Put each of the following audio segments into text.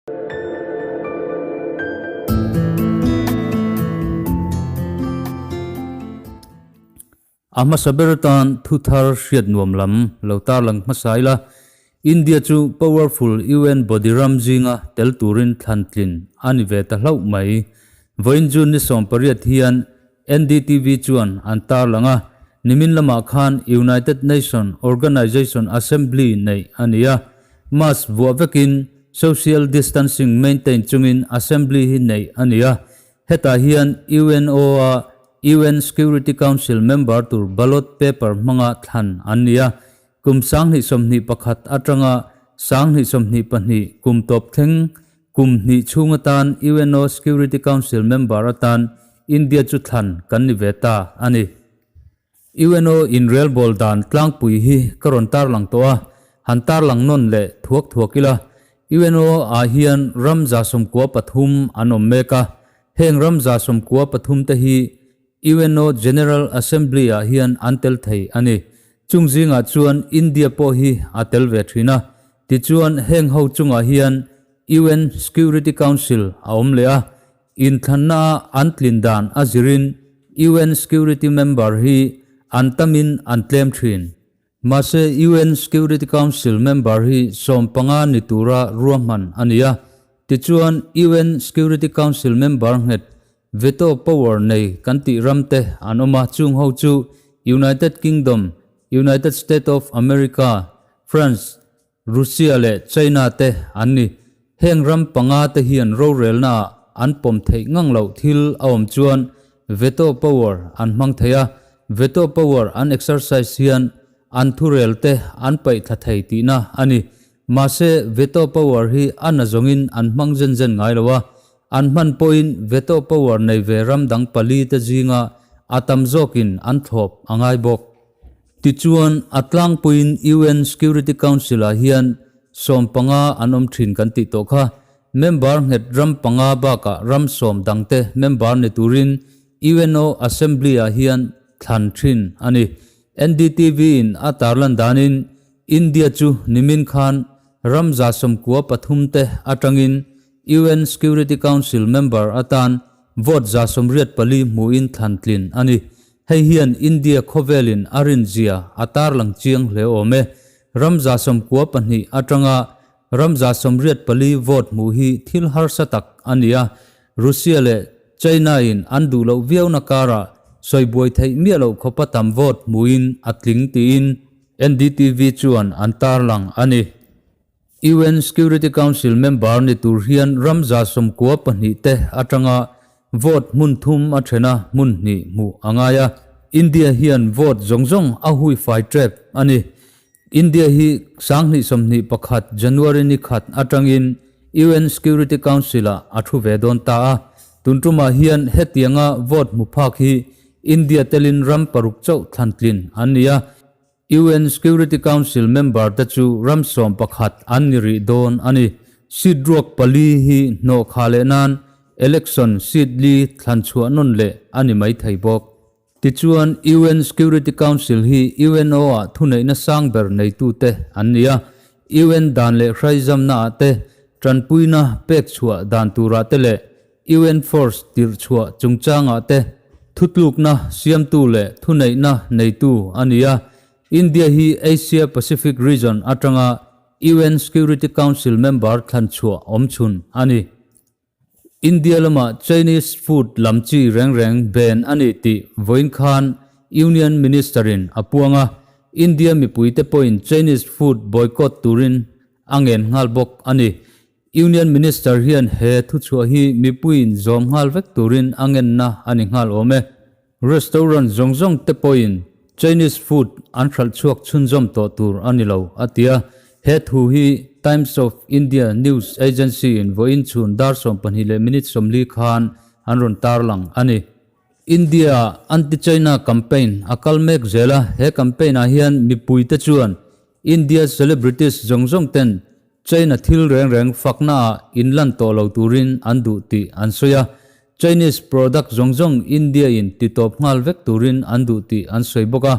A hmasa ber atan thu thar hriat nuam lam lo tarlang hmasa ila, India chu powerful UN body ram zinga tel turin thlan tlin a ni ve ta hlauh mai. Vawiin June ni 18 hian NDTV chuan an tarlang a, nimin lamah khan United Nation Organization Assembly neih a ni a, mask vuah vekin social distancing maintain chungin assembly hi neih a ni a, hetah hian UNO a UN Security Council member tur ballot paper hmanga thlan an ni a, kum 2021 atanga 2022 kum tawp thleng Kum hnih chhung atan UNO Security Council member atan India chu thlan kan ni ve ta a ni. UNO inrelbawl dan tlangpui hi ka rawn tarlang tawh a, han tarlang nawn leh thuak thuak ila. UNO ah hian ram 93 an awm mek a, heng ram 93 te hi UNO General Assembly ah hian an tel thei a ni. Chung zingah chuan India pawh hi a tel ve thin a. Tichuan heng ho chungah hian UN Security Council a awm leh a, inthlanna a an tlin dan a zirin UN Security member hi an tamin an tlem thin. Mahse UN Security Council member hi 15 ni tura ruahman a ni a. Tichuan UN Security Council member nghet Veto power nei kan tih ram te an awm a, chung ho chu United Kingdom, United State of America, France, Russia leh China te an ni. Heng ram panga te hian rorelna ah an pawm theih ngang loh thil a awm chuan veto power an hmang thei a, veto power an exercise hian an thurel te an paih thla thei tihna a ni. Mahse veto power hi a na zawngin an hmang zen zen ngai lo a, An hman pawhin veto power nei ve ram dang pali te zinga a tam zawkin an thlawp a ngai bawk. Tichuan, a tlangpuiin UN Security Council-ah hian 15 an awm thin kan tih tawh kha. Member nghet ram panga bakah ram sawm dangte member ni turin UNO Assembly-ah hian thlan thin a ni. NDTV-in a tarlan danin India chu nimin khan ram 93 te atangin UN Security Council member atan vote 84 hmuhin thlan tlin a ni. Hei hian India khawvelin a rinzia a tarlang chiang hle awm e. Ram 92 atanga ram 84 vote hmuh hi thil harsa tak a ni a, Russia leh China-in an duh loh viauna karah sawibuai theih miah loh khawpa tam vote hmuhin a tling tiin NDTV chuan an tarlang a ni. UN Security Council member ni tur hian ram 92 te atanga vote hmun thum a then a, hmun hnih hmuh a ngai a. India hian vote zawng zawng a hui fai tep a ni. India hi 2021 January ni khat atangin UN Security Council ah a thu ve dawn ta a. Tun tumah hian hetianga vote hmu phak hi India telin ram paruk chauh thlan tlin an ni a. UN Security Council member te chu ram 11 an ni rih dawn a ni. Seat ruak pali hi hnawh kha leh nan election seat li thlan chhuah nawn leh a ni mai thei bawk. Tichuan UN Security Council hi UNO ah thuneihna sang ber neitute an ni a. UN dan leh hraizamna ah te, tanpuina pek chhuah dan turah te leh UN Force tirh chhuah chungchangah te thutlukna siamtu leh thuneihna neitu a ni a. India hi Asia Pacific region atanga UN Security Council member thlan chhuah awm chhun a ni. India lama Chinese food lam chi reng reng ban a ni tih vawiin khan Union Minister-in a puang a. India mipuite pawhin Chinese food boycott turin a ngen nghal bawk a ni. Union Minister hian he thuchhuah hi mipuiin zawm nghal vek turin a ngenna a ni nghal awm e. Restaurant zawng zawng te pawhin Chinese food an hralh chhuak chhunzawm tawh tur a ni lo, a ti a. He thu hi Times of India news agency in vawiin chhun dar 12 leh minute 40 khan an rawn tarlang a ni. India ah anti-China campaign a kal mek zel a, he campaign ah hian mipuite chuan India celebrities zawng zawng ten China thil reng reng fakna ah in lan tawh lo turin an duh tih an sawi a, Chinese product zawng zawng India in ti tawp nghal vek turin an duh tih an sawi bawk a.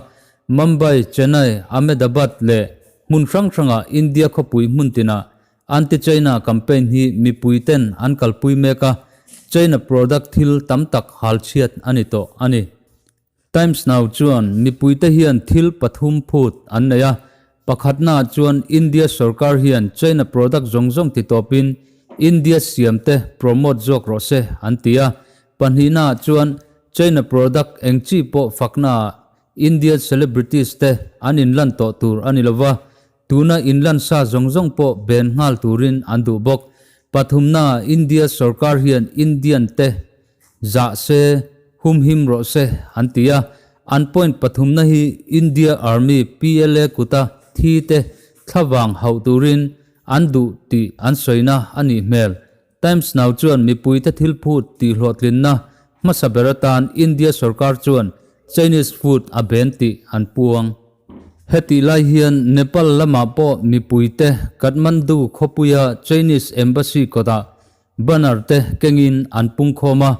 Mumbai, Chennai, Ahmedabad leh hmun hrang hrangah India khawpui hmun tinah. Anti-China campaign hi mipui ten an kalpui mek a, China product thil tam tak hal chhiat a ni tawh a ni. Times Now chuan mipuite hian thil pathum phut an nei a, pakhatnaah chuan India sorkar hian China product zawng zawng titawpin India siamte promote zawk rawh se an ti a, pahnihnaah chuan China product eng chi pawh faknaah Indian celebrities te an inlan tawh tur a ni lova, tuna inlan sa zawng zawng pawh ben nghal turin an duh bawk. Pathumnaah India sorkar hian Indian te Zah se, humhim rawh se an ti a. An point pathumna hi India Army PLA kuta thi te thlavang hauh turin an duh tih an sawina a nih hmel. Times Now chuan mipuite thil phut tih hlawhtlinna hmasa ber atan India sorkar chuan Chinese food a ben tih an puang. Hetih lai hian Nepal lamah pawh mipuite Kathmandu khawpuia Chinese Embassy kawtah Banner te kengin an pungkhawm a,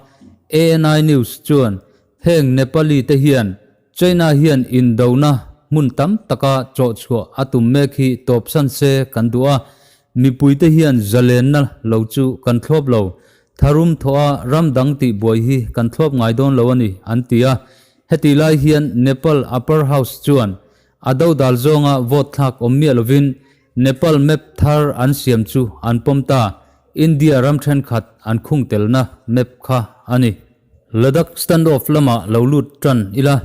ANI News chuan heng Nepali te hian China hian indona hmun tam taka chawhchhuah a tum mek hi tawpsan se kan duh a, mipui te hian zalenna lo chu kan thlawp lo, tharum thawh a ram dang tih buai hi kan thlawp ngai dawn lo a ni, an ti a. Hetih lai hian Nepal Upper House chuan a dodal zawnga vote thlak awm miah lovin Nepal map thar an siam chu an pawm ta, India ram thenkhat an khung telna map kha a ni. Ladakh standoff lamah lo lut tan ila,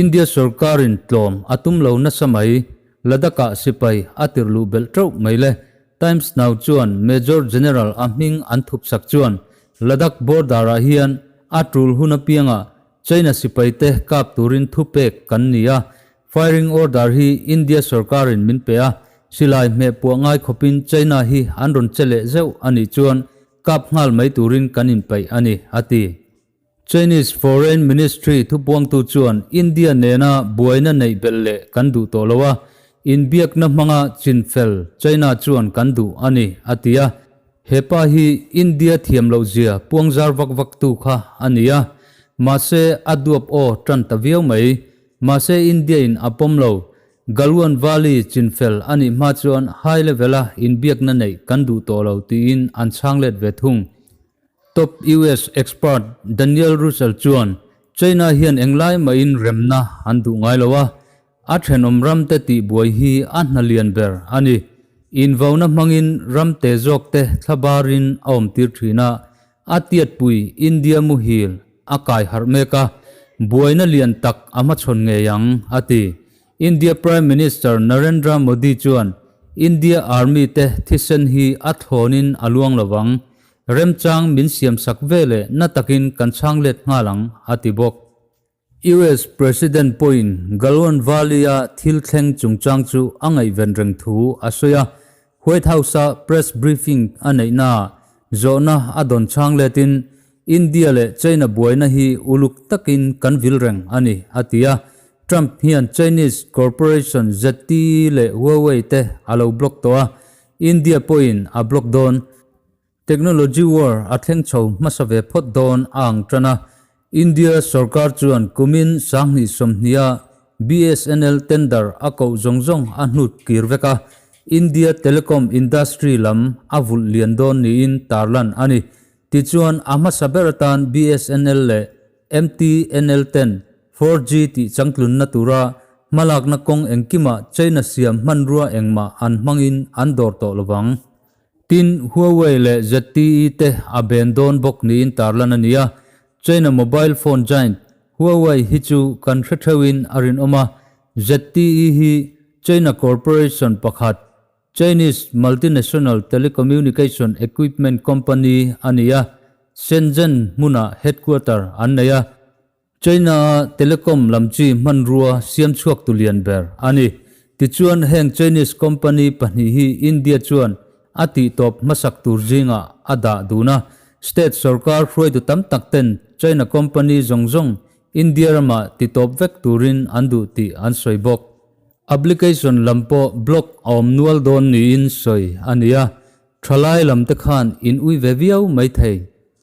India sorkarin tlawm a tum lo nasa mai, Ladakh-ah sipai a tirh luh belh teuh mai le. Times Now chuan Major General a hming an thup sak chuan Ladakh border-ah hian a tul hun apiangah China sipaite kap turin thupek kan ni a, Firing order hi India sorkarin min pe a, silai hmeh puah ngai khawpin China hi an rawn che leh zeuh a nih chuan kap nghal mai turin kan inpeih a ni, a ti. Chinese Foreign Ministry thupuangtu chuan India nena buaina neih belh leh kan duh tawh lo a, inbiakna hmanga chinfel China chuan kan duh a ni, a ti a. He pa hi India thiam loh zia puangzar vak vaktu kha a ni a, mahse a duap aw tan ta viau mai. Mahse India in a pawm lo. Galwan Valley chinfel a nih hma chuan high level a inbiakna neih kan duh tawh lo tiin an chhang let ve thung. Top US expert Daniel Russel chuan China hian englai mahin remna an duh ngai lo a, a thenawm ramte tihbuai hi a hna lian ber a ni. Invauna hmangin ramte zawkte thlabarin a awmtir thin a, A tiatpui India muhil a kai harh mek a, buaina lian tak a hmachhawn ngei ang, a ti. India Prime Minister Narendra Modi chuan India Army te thisen hi a thlawnin a luang lo vang, remchang min siamsak veleh na takin kan chhang let nghal ang, a ti bawk. US President pawhin Galwan Valley-a thil thleng chungchang chu a ngaihven reng thu a sawi a. White House-a press briefing a neihnaah zawhna a dawn chhang letin, India leh China buaina hi uluk takin kan vil reng a ni, a ti a. Trump hian Chinese corporation ZTE leh Huawei te a lo block tawh a, India pawhin a block dawn. Technology war a thleng chho hmasa ve phawt dawn a ang tan a, India sorkar chuan kumin 2020-a BSNL tender a koh zawng zawng a hnut kir vek a, India telecom industry lam a vulh lian dawn niin tarlan a ni. Tichuan a hmasa ber atan BSNL leh MTNL ten 4G tih changtlunna tura hmalakna kawng engkimah China siam hmanrua engmah an hmangin an dawr tawh lovang. Tin, Huawei leh ZTE te a ben dawn bawk niin tarlan a ni a. China mobile phone giant Huawei hi chu kan hre theuhin a rinawm a, ZTE hi China corporation pakhat, Chinese multinational telecommunication equipment company a ni a, Shenzhen hmunah headquarter an nei a. China-a telecom lam chi hmanrua siam chhuak tu lian ber a ni. Tichuan heng Chinese company pahnih hi India chuan a tihtawp hmasak tur zingah a dah dun a. State sorkar hruaitu tam tak ten China company zawng zawng India ramah titawp vek turin an duh tih an sawi bawk. Application lam pawh block a awm nual dawn niin sawi a ni a. Thalai lam te khan in ui ve viau maithei.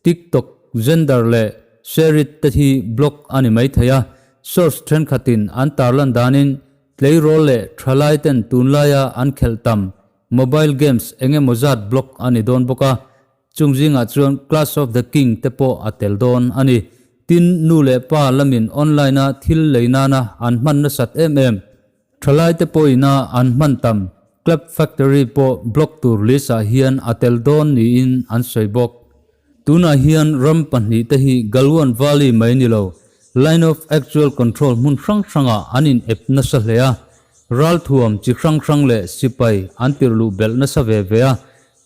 TikTok, Xender leh ShareIt te hi block a ni mai thei a, source thenkhatin an tarlan danin tleirawl leh thalai ten tunlaia an khelh tam. Mobile games eng emaw zat block a ni dawn bawk a, chung zingah chuan Clash of the King te pawh a tel dawn a ni. Tin, nu leh pa lamin online-a thil lei nana an hman nasat em em. Thalaite pawhina an hman tam Club Factory pawh block tur list-ah hian a tel dawn niin an sawi bawk. Tunah hian ram pahnihte hi Galwan Valley mai ni lo, Line of Actual Control hmun hrang hrangah an in ep nasa hle a. Ralthuam chi hrang hrang leh sipai an tirh luh belh nasa ve ve a.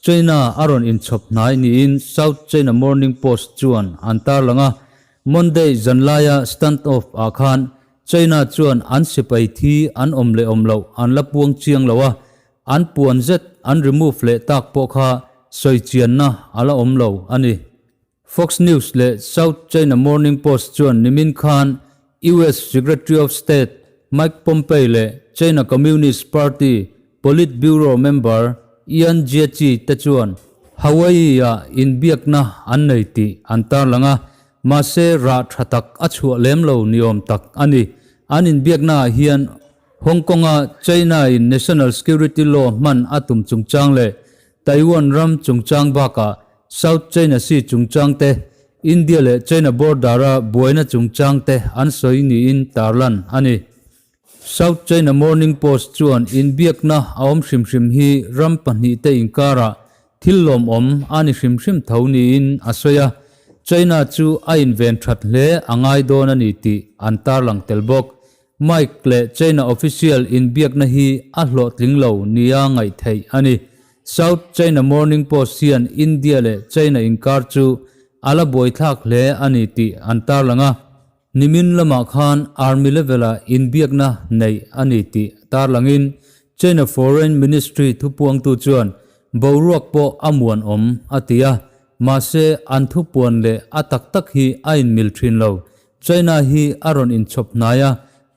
China a rawn inchhawp hnai niin South China Morning Post chuan an tarlang a. Monday zanlaia stand-off ah khan China chuan an sipai thi an awm leh awm loh an la puang chiang lo a, an puan zet an remove leh tak pawh kha sawi chianna a la awm lo a ni. Fox News leh South China Morning Post chuan nimin khan US Secretary of State Mike Pompeo leh China Communist Party Politburo member Yan Jiechi te chuan Hawaii-ah inbiakna an nei tih an tarlang a, Mahse, rah tha tak a chhuah lem lo ni awm tak a ni. An inbiaknaah hian Hong Kong-a China-in National Security Law hman a tum chungchang leh Taiwan ram chungchang bakah South China Sea chungchang te, India leh China border-a buaina chungchang te an sawi niin tarlan a ni. South China Morning Post chuan inbiakna a awm hrim hrim hi ram pahnihte inkarah thil lawmawm a ni hrim hrim tho niin a sawi a, China chu a inven that hle a ngai dawn a ni tih an tarlang tel bawk. Mike leh China official inbiakna hi a hlawhtling lo nia ngaih theih a ni. South China Morning Post hian India leh China inkar chu a la buaithlak hle a ni tih an tarlang a. Nimin lamah khan Army level-ah inbiakna neih a ni tih tarlangin China Foreign Ministry thupuangtu chuan boruak pawh a muanawm a ti a, mahse an thupuan leh a tak tak hi a inmil thin lo. China hi a rawn inchhawp hnai a,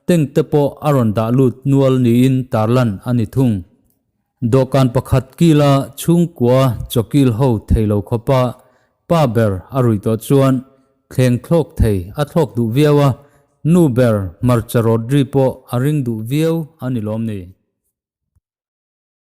tank te pawh a rawn dah lut nual niin tarlan a ni thung. Dawhkan pakhat kila chhungkua chawkil ho thei lo khawpa pa ber a ruih tawh chuan thleng thlawk thei a thlawk duh viau a, nu ber hmarcha rawt ri pawh a ring duh viau a ni lawm ni.